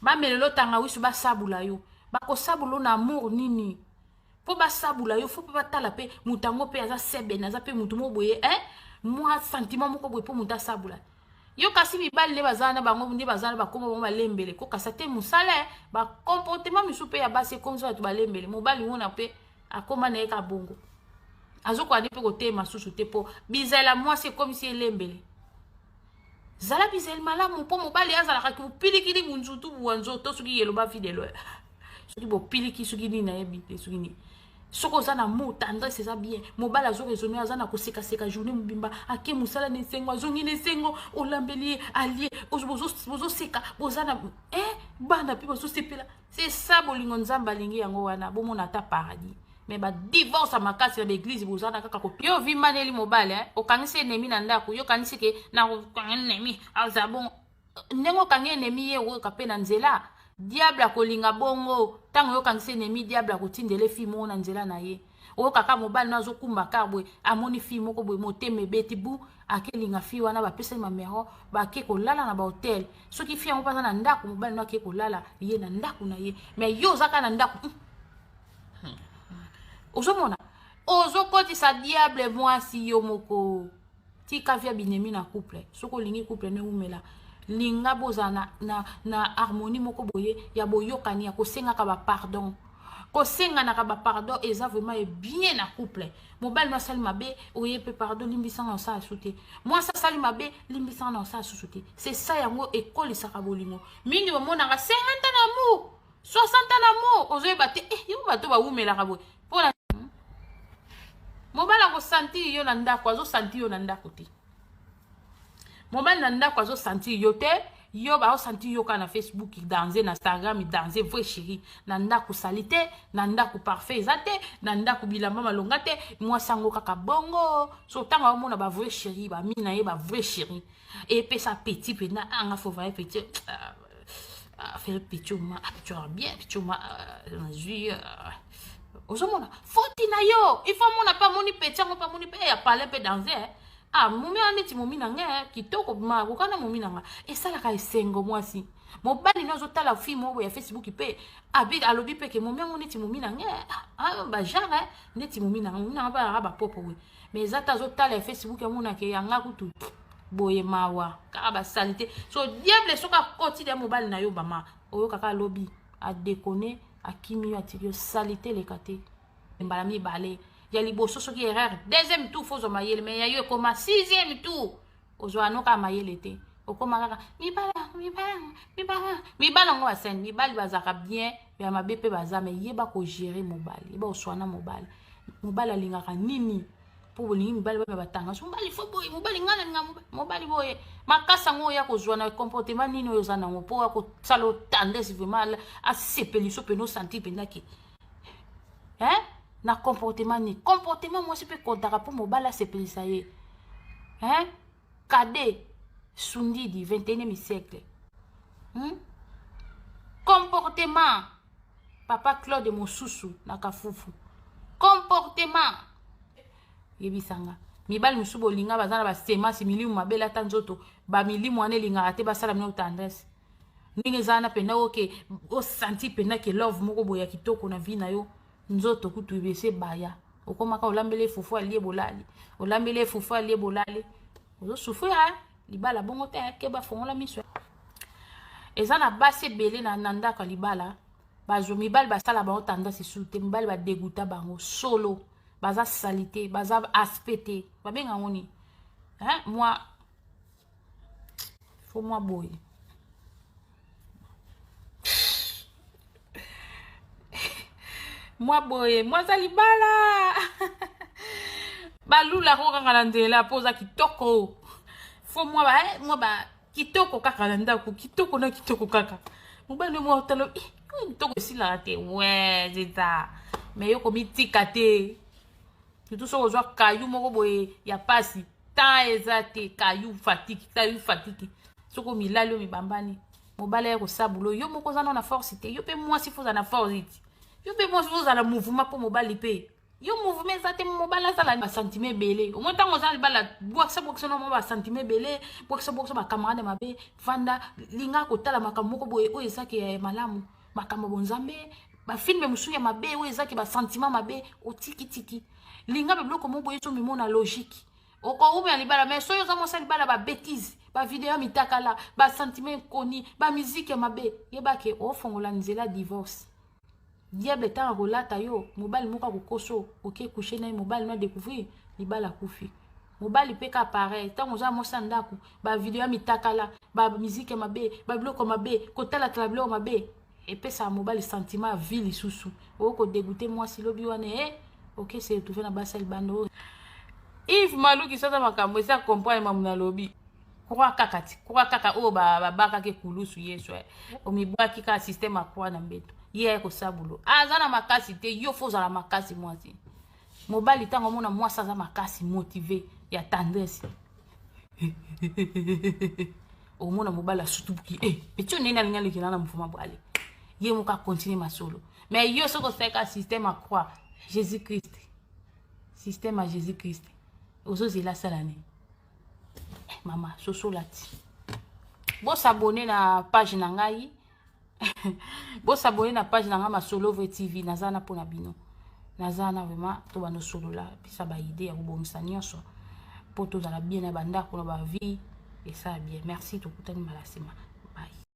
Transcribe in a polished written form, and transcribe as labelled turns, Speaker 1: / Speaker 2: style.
Speaker 1: Bamelela tangawisi, basabula yo. Bakosabula na amour nini? Mpo basabula yo, faut mpe batala mpe moto yango mpe aza sebene, aza mpe motu moko boye, eh? Mwa sentiment moko boye mpo moto asabula yo. Kasi mibali nde baza na bango, nde baza na bakoma bango balembele kokasa te mosala, bacomportement misusu mpe ya basi ekomisa bato balembele. Mobali ngona mpe akóma na ye ka bongo, azokoka nde mpe kotema susu te, mpo bizala mwasi ekomisi elembele. Zala bizali malamu mpo mobali azalaka bopilikili munzutu bwa nzoto. Soki yeloba fidelo, soki bopiliki, soki nini, nayebi te soki nini. Soki oza na amour, tendresse eza bien, mobali azoraisonner, aza na kosekaseka journée mobimba, ake mosala na esengo, azongi na esengo, olambeli ye, alie, bozoseka, boza na bana mpe bazosepela. C'est ça bolingo Nzambe alingi yango wana. Bomona ata paradis, mais badivorce ya makasi na baéglise, boza na kaka yo vimbaneli mobali, okangisi ennemi na ndako. Yo kanisi ke nakokanga ennemi, aza bongo ndenge okangi ennemi, ye oyoka mpe na nzela. Diable akolinga bongo. Ntango oyokangisi ennemi, diable akotindela fille moko na nzela na ye. Oyokaka mobali no azokumba car boye, amoni fille moko boye, motema ebeti bu, akelinga fille wana, bapesani bamero, bake kolala na bahotel. Soki fille yango mpe aza na ndako, mobali no ake kolala ye na ndako na ye, mais yo oza kaka na ndako, ozomona ozokotisa diable. Mwasi, yo moko tika via binemi na couple. Soki olingi couple no ewumela, linga bozala na harmonie moko boye ya boyokani, ya kosengaka bapardon. Kosenganaka bapardon eza vraiment bien na couple. Mobali no asali mabe, oye mpe pardon, limbisanga, osala susu te. Mwasi asali mabe, limbisanga na osala susu te. C'est ça, yango ekolisaka bolingo mingi. Bomonaka 50 ans na amour, 60 ans na amour, ozoyeba te, yo bato bawumelaka boye mpona mobali akosentir yo na ndako, azosentir yo na ndako te. Mobali na ndako azosentir yo te. Yo baosentir yo kaka na Facebook danse, na Instagram danse, vrai chéri. Na ndako sali te, na ndako parfait eza te, na ndako bilamba malonga te. Mwasi yango kaka bongo. So ntango aomona bavrai chéri, bami na ye bavrai chéri, epesa petit mpenza anga faut vrai petit faire petit oma petit bien petit oma nazwi. Ozomona foti na yo, il faut amona mpe, amoni petit yango mpe, amoni mpe ya palais mpe danse. Ah, momi wana neti momi na ngai kitoko, makokana momi na ngai, esalaka esengo. Mwasi, mobali no azotala film oyo ya Facebook mpe alobi mpe ke momi yango neti momi na ngai, bagenre neti momi na ngai, momi na ngai balaka bapopo boye. Mais eza te, azotala ya Facebook, amonake yanga kutu boye, mawa kaka basali te. So diable soki akoti ya mobali na yo, mama, oyokaka alobi adekone, akimi yo, atiki yo, sali te, eleka te. Mbala mibale ya liboso soki erreur, deuxième tour faut ozwa mayele. Mais ya yo ekoma sixième tour, ozwa no kaka mayele te, okóma kaka mibala, mibala, mibala, mibala yango. Basene mibali bazalaka bien, ya mabe mpe baza, mais yeba kogérer mobali, yeba koswana mobali. Mobali alingaka nini? Mpo bolingi mibali bame batanga so mobali faut boye, mobali ngai nalinga mobali boye makasi yango. Oya kozwa na comportement nini oyo oza nango mpo oya kosala otendresse vraiment, asepeli so pene, osentir mpenza ke, hein, na comportement nini? Comportement mwasi mpe kontaka mpo mobali asepelisa ye, hein? Kade sundidi 21e siècle, Comportement, papa Claude mosusu na kafufu, comportement. Yebisanga, mibali mosusu bolinga baza na basemasi, milimu mabe elata nzoto, bamilimu wana elingaka te basala bino tendresse ndenge eza wana mpenza. Oke osanti mpenza ke love moko boye ya kitoko na vie na yo, nzoto kutu ebese baya, okomaka olambeli efufu, alie, bolali, olambeli efufu, alie, bolali, ozosouffrir. Libala bongo te, ke bafongola miso. Eza na basi ebele na ndako ya libala, bazwa mibali basala bango tendresse esusu te. Mibali badeguta bango solo, baza sali te, baza aspect te, babenga yango nini, mwa faut mwa boye, mwa boye, mwaza libala balulako kaka na nzela mpo oza kitoko. Faut mwa ba kitoko kaka na ndako, kitoko na kitoko kaka. Mobali mwa otalo kitoko esilaka te, we zeta, mais yo komitika te, surtout soki ozwa kayu moko boye ya pasi, temps eza te, kayu fatiki, kayu fatiki. Soki omilali, omibambani, mobali aya kosabula yo moko, oza nano na force te. Yo mpe mwasi faut oza na force ti, yo mpe mwasi faut ozala mouvement mpo mobali mpe. Yo mouvement eza te, mobali azala basentiment ebele. Omoi ntango oza libala, bwakisa bwakisa na mwa basentiment ebele, bwakisa bwakisa bacamarade mabe, vanda linga kotala makambo moko boye oyo ezaki ya malamu, makambo bonzambe, bafilme mosusu ya mabe oyo ezaki basentiment mabe, otikitiki linga biloko moko boye ezomimona logique. Okowumela libala, mais soki oza mwasi ya libala, babétise, bavideo ya mitakala, basentiment ekoni, bamiziki ya mabe, yebake ofongola nzela divorce. Diable ntango akolata yo, mobali moko akokoso, oke coucher na ye, mobali no adécouvrir, libala akufi. Mobali mpe ka pareil, ntango oza mwasi ya ndako, bavideo ya mitakala, bamiziki ya mabe, babiloko mabe, kotalatala biloko mabe epesaka mobali sentiment ya vie lisusu. Oyo kodégoûter mwasi lobi wana, e oke se retrouve na basi ya libanda. Oyo Yves Maluki soza makambo eza comprendre mamu nalobi. Croix kaka ti croix kaka oyo babakaki ekulusu, Yesu omibwaki kaka système ya croix na mbeto. Ye aye kosabulo, aza na makasi te. Yo fo ozala makasi mwasi. Mobali ntango omona mwasi aza makasi, motivé ya tendresse, omona mobali asutubuki e petit onene alingi alekela na mofuma bwale, ye moko akontinue masolo. Mais yo soki osalika système ya croix Jésus Christ, système ya Jésus Christ, ozozela asala nini? Mama sosola ti bosabonner na page na ngai, bosabonner na page na ngai Masolo Vrai TV. Naza na mpona bino, naza na vraiment to bando solola, pesa baidée ya kobongisa nyonso mpo tozala bien na bandako na bavie, esala bien. Merci, tokutani mbala nsima.